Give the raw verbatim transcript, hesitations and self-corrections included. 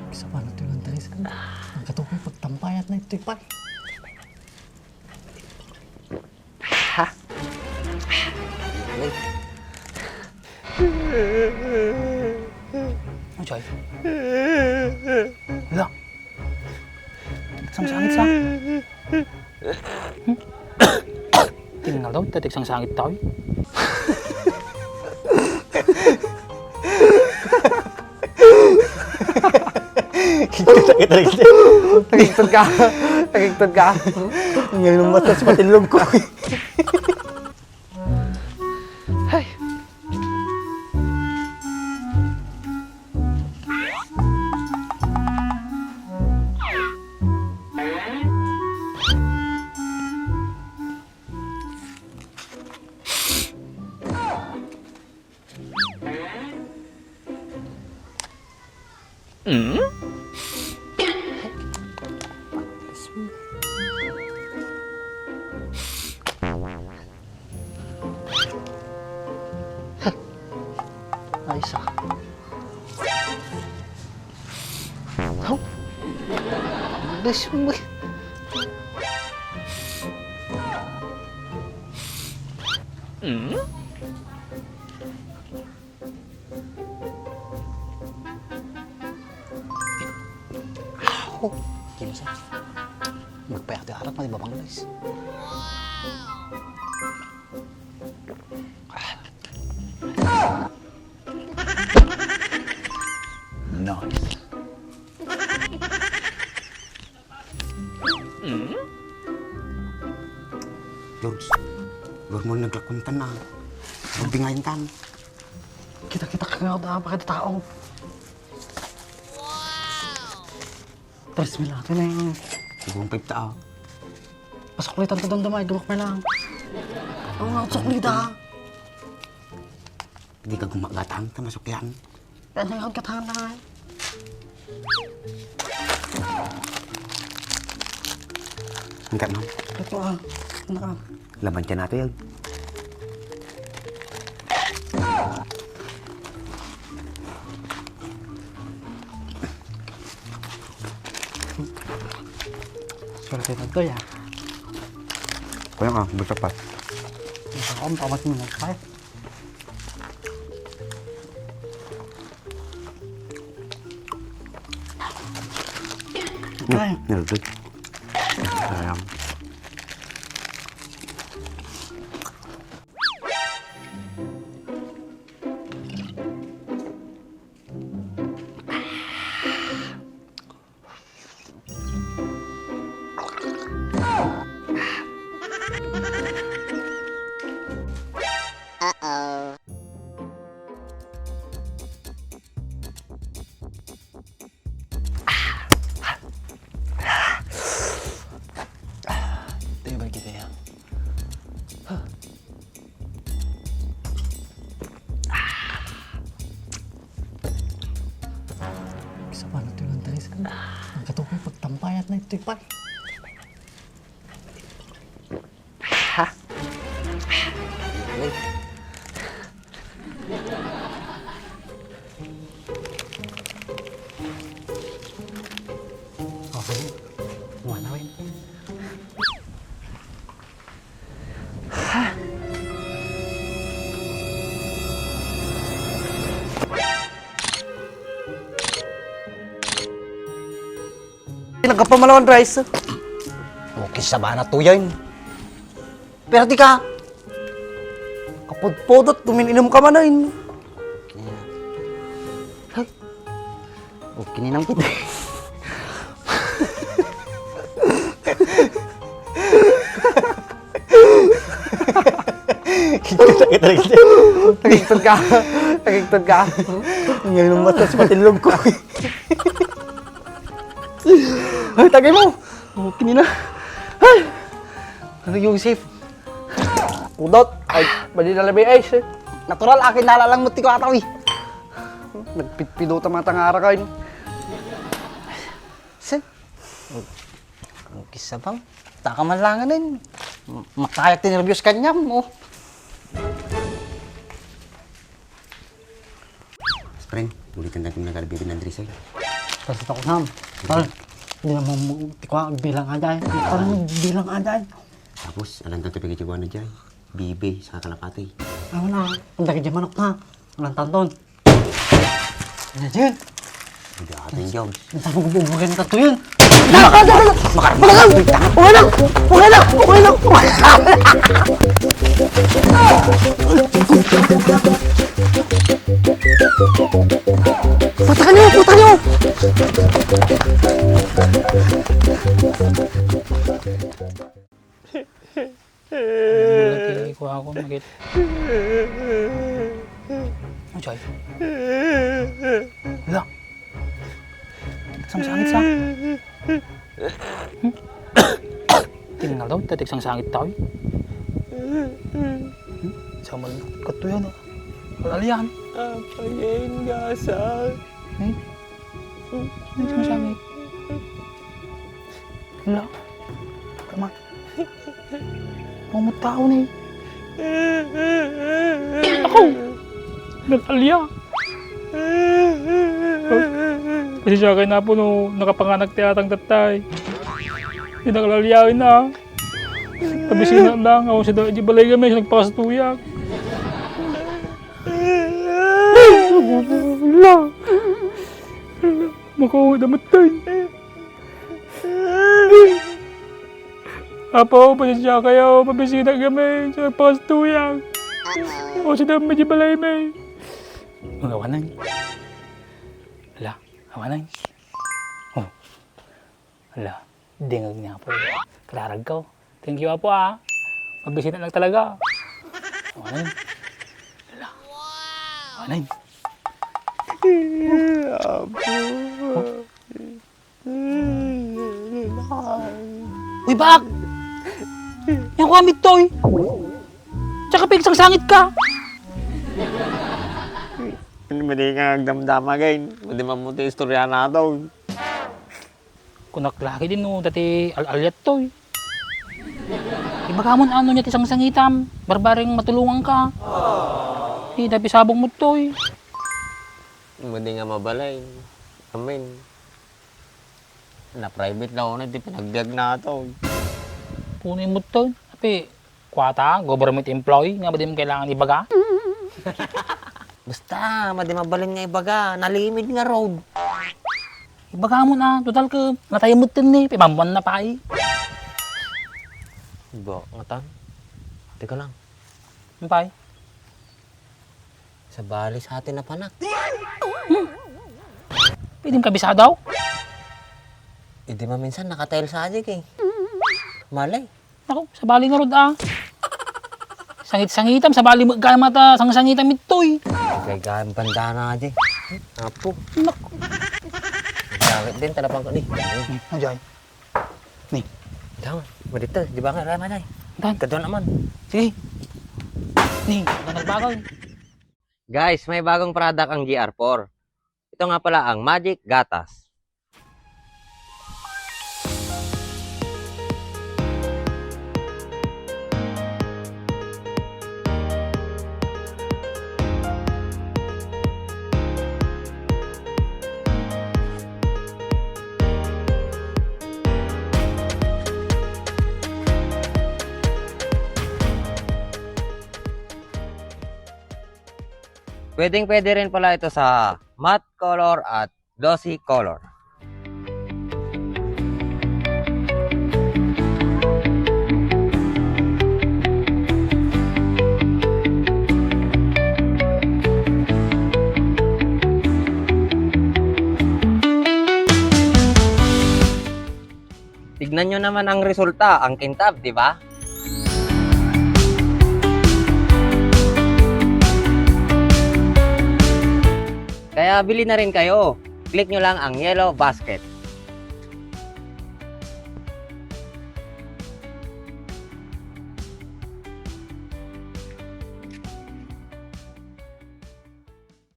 Sa paano ito lang tayo sa ang katukoy pagtambayat na ito, pare? Ha? Ano, Joy? Wala. Nagsangit sa? Hmm? Tingal daw, tatik sang sangit tao, eh. Kita, kita, kita. Tagigtod ka. Tagigtod ka. Ngayon ang matas, matilog ko. Ay. Ay, isa. Oh. Bes mo. Mm? Oh, kimsa. Magpayak ti arak, mali babang, guys. Nice. George, luar mo naglakuntan na. Magbingayan kan. Kita-kita ka nga da, baka da tao. Tres mil ato na yun. Siguro ang pagtao. Pasuklitan ko doon damay, gabak na lang. Oo nga, suklita. Di ka gumagatang, ta masukyan. Ano yung gatang na nga? Ang gatang. Ito ah. Ano ah? Laban ka nato yan. Swerte na to, ya. Kuya ka, basta pa. Ito, ang tamat mo na, kaya. Ay. Nervous. Sayang. Uh-oh. Tayo, balik kita yan. Sa paano ito lang tayo sa ang katukoy pagtambayat na ito, pare? Ha? Okay. Wala, Win. Nagkapamalawan rice. Okay, sabana to yan. Pero di ka. Kapudpudot, tumininum ka man, ay. Ay. Okay, ninang kita. Kita, kita, kita. Tagigtod ka. Tagigtod ka. Ngayon ang matas, matilog ko. Ay, tagay mo. Okay, nina. Ay. Ano, Yusuf? Udot. Ay, bali na labi, ay, sir. Natural, akin nalalang mo, tiko ataw, eh. Nagpitpido ta mga tangara kayo. Sir? Ang kisa bang? Taka man lang, ano yun? Matayak ti nervyos kanyam, oh. Friend, ulitan natin na kalabi ni Andres, eh. Basta ko, Sam. Tal, di na mo mo-, ti kwa, bilang aja, eh. Parang bilang aja, eh. Tapos, alantan ti pagkitiguan na dyan. Bibi, sa kalapati. Ano na, ang dagiti manok na. Alantan ton. Ano dyan? Hindi atin, Jones. Ang sabi ko, bubugan ka to yun. Makar-, makar-, makar-, makar-, okay lang, okay lang, okay lang. Puta ka niyo, puta ka niyo! Wala ti kuha ko, makit. Ano, Chay? Wala. Sangsangit sa. Hmm? Tingnan daw, tatik sangsangit daw, eh. Hmm? Sa man, katuyan, ah. Alalian. Apayen gasa. Hmm? Ano sangsangit? Wala. Kaman. Mamut tao ni. Ako! Nag-alia! Pasensya kayo na po no nakapanganak ti atang tatay. Di nakalalyain na. Pabisina lang. Ako sa da-, di balay kami. Nagpakasatuyag. Wala. Makaunga damatay. Apo, pasensya kayo, mabisita kami sa pastuyang. O, sino may di balay, may? Ang awanan. Ala, awanan. Oh. Ala, dingag niya po. Kararag ko. Thank you, Apo, ah. Mabisita lang talaga. Awanan. Ala. Awanan. Apo. Huh? Uy, baak! Yan ko amit to, eh. Tsaka pigsangsangit ka. Ano ba di ka nagdamdama, gay? Pwede man mo ti istorya na to. Kunak lagi din, no, dati al-alyat to, eh. Ibaga mo ano niya ti sangsangitam, barbareng matulungan ka. Eh, dapi sabong mo to, eh. Pwede nga mabalay. Amen. Na-private na unay ti panagbiag nato. Puno imot to. Api, kuwata, government employee, nga madi mo kailangan ibaga? Basta, madi mabalin nga ibaga, nalimid nga road. Ibaga mo na, total ka, natay mo tin ni, pimamwan na pa eh. Ba, ngatan? Teka lang. Ano pa eh? Sabali sa atin a panak. Hmm. Pwedeng kabisadaw? Idi maminsan nakatail sa ajik eh. Malay. Naku, sabali nga rod ah. Sangit-sangitam, sabali mo gamata, sangsangitam itoy. Kay gaan bandana aja eh. Apo. Naku. Gamit din, talapan ko ni. Hmm, ajay. Ni. Daw, madito, di ba nga, Rama, day? Dan. Kadwa naman. Sige. Ni, ano nagbagaw? Guys, may bagong product ang G R four. Ito nga pala ang Magic Gatas. Pwedeng-pwede rin pala ito sa matte color at glossy color. Tignan nyo naman ang resulta, ang kintab, di ba? Kaya bili na rin kayo. Click nyo lang ang yellow basket.